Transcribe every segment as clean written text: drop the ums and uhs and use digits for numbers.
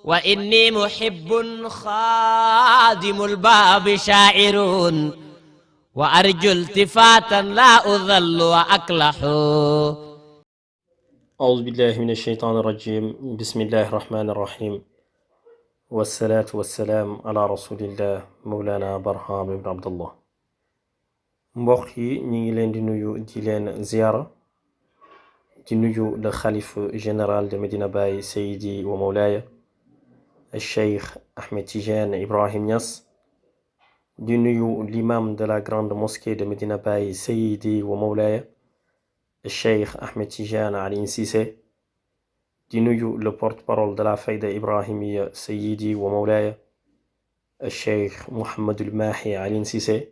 وإني محب خادم الباب شاعر وأرجو التفاتا لا أذل وأكلح. أعوذ بالله من الشيطان الرجيم. بسم الله الرحمن الرحيم، والصلاة والسلام على رسول الله مولانا برهام بن عبد الله. mbokk yi ñi ngi leen di nuyu di leen ziyaara di nuyu le xalif général de Medina Baye Seydi wa Mawlaaya Cheikh Ahmed Tidiane Ibrahim Niass, di nuyu l'imam de la grande mosquée de Medina Baye Seydi wa Mawlaaya Cheikh Ahmed Tidiane Ali Cissé, di nuyu le porte-parole de la Fayda Ibrahimiya Seydi wa Mawlaaya Cheikh Mouhamadul Mahi Ali Cissé,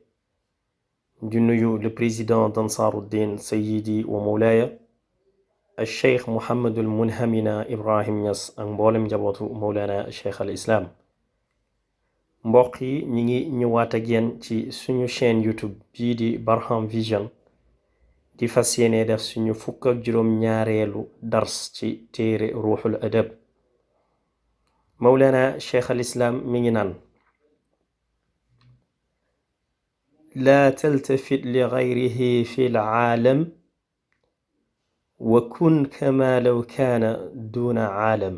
di nuyu le président d'Ansaruddin Seydi wa Mawlaaya Cheikh Mouhamadul Munhamina Ibrahim Niass ak mboolem njabootu Mawlana Cheikh al Islam. mbokk yi ñi ngi ñëwaat ak yéen ci suñu chaîne YouTube bii di Barham Vision, di fas yéene def suñu fukk ak juróom-ñaareelu dars ci téere ruuxul adab. Mawlana Cheikh al Islam mi ngi naan: laa taltafit li gayrihi fi lcaalam wa kun kama law kaana duna caalam.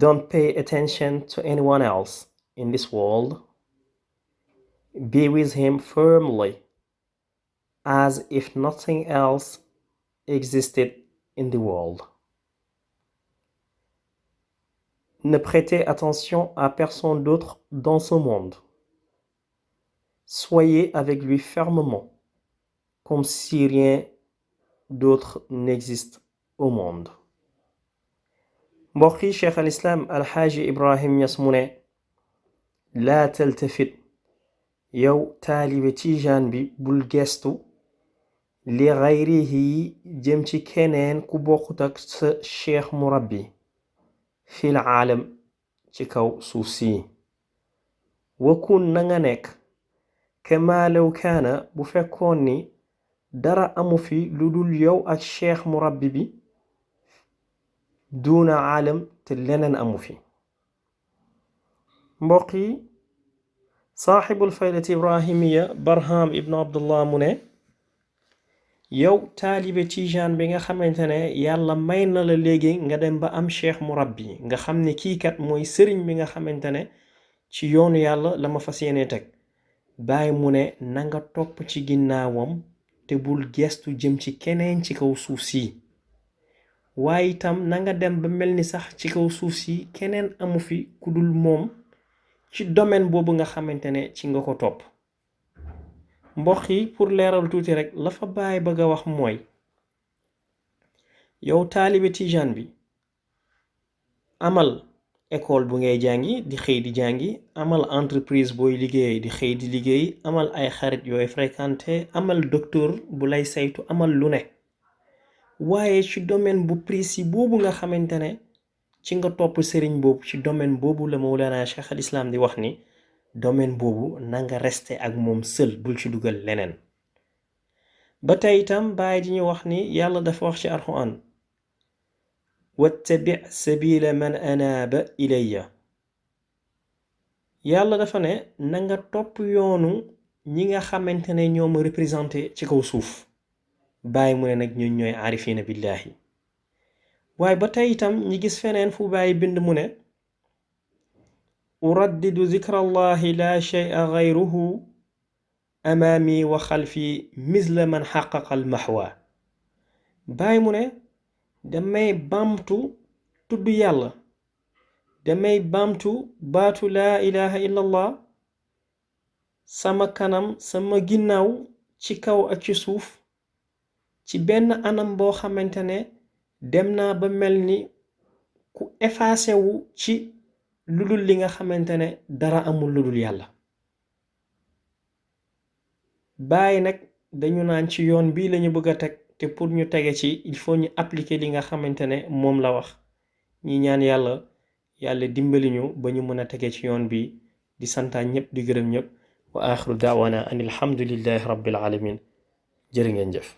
Don't pay attention to anyone else in this world. Be with him firmly, as if nothing else existed in the world. Ne prêtez attention à personne d'autre dans ce monde. Soyez avec lui fermement, comme si rien d'autre n'existe au monde. mbokk yi, Cheikh al Islam Alxaaji Ibrahim Niass mu ne: laa taltafit, yow taalibe Tijaan bi bul gestu, li gayrihi jëm ci keneen ku bokkut ak sa cheikh murabbi, fil aalam ci kaw suuf si. wakun na nga nekk kama law kaana, bu fekkoon ni dara amu fi lu dul yow ak cheikh murabbi bi, duuna aalam te leneen amu fi. mbokk yi, saaxibul faydati ibrahimiya Barham ibn Abdullah mu ne: yow taalibe Tijaan bi nga xamante ne yàlla may na la léegi nga dem ba am cheikh murabbi, nga xam ne kii kat mooy sëriñ bi nga xamante ne ci yoonu yàlla la ma fas yéene teg. Baay mu ne na nga topp ci ginnaawam te bul gestu jëm ci keneen ci kaw suuf si. waaye itam na nga dem ba mel ni sax ci kaw suuf si keneen amu fi ku dul moom ci domaine boobu nga xamante ne ci nga ko topp. mbokk yi, pour leeral tuuti rek, la fa Baay bëgg a wax mooy: yow taalibe Tijaan bi, amal école bu ngay jàngi di xëy di jàngi, amal entreprise booy liggéey di xëy di liggéey, amal ay xarit yooy fréquenté, amal docteur bu lay saytu, amal lu ne. waaye ci domaine bu précis boobu nga xamante ne ci nga topp sëriñ boobu, ci domaine boobu la Mawlana Cheikh al Islam di wax ni domaine boobu na nga resté ak moom seul, bul ci dugal leneen. ba tey itam Baay di ñu wax ni yàlla dafa wax ci alxuraan: wattabi sabila man anaaba ilayya. yàlla dafa ne na nga topp yoonu ñi nga xamante ne ñoom représenté ci kaw suuf. Baay mu ne nag ñun ñooy aarifina billahi. waaye ba tey itam ñi gis feneen fu Baay bind mu ne: uraddidu zikrallahi la shay'a gayruhu amaami wa xalfi misla man xaqaqa al maxwa. Baay mu ne damay baamtu tudd yàlla, damay baamtu baatu laa ilaha illallah sama kanam sama ginnaaw, ci kaw ak ci suuf, ci benn anam boo xamante ne dem naa ba mel ni ku effacé wu ci lu dul li nga xamante ne dara amul lu dul yàlla. Baay nag dañu naan ci yoon bii lañu bëgg a teg, te pour ñu tege ci il faut ñu appliquer li nga xamante ne moom la wax. ñi ñaan yàlla dimbali ñu ba ñu mën a tege ci yoon bi. di santaan ñëpp, di gërëm ñëpp. wa axiru daawana an alhamdulillahi rabbil alamin. jërë ngeen jëf.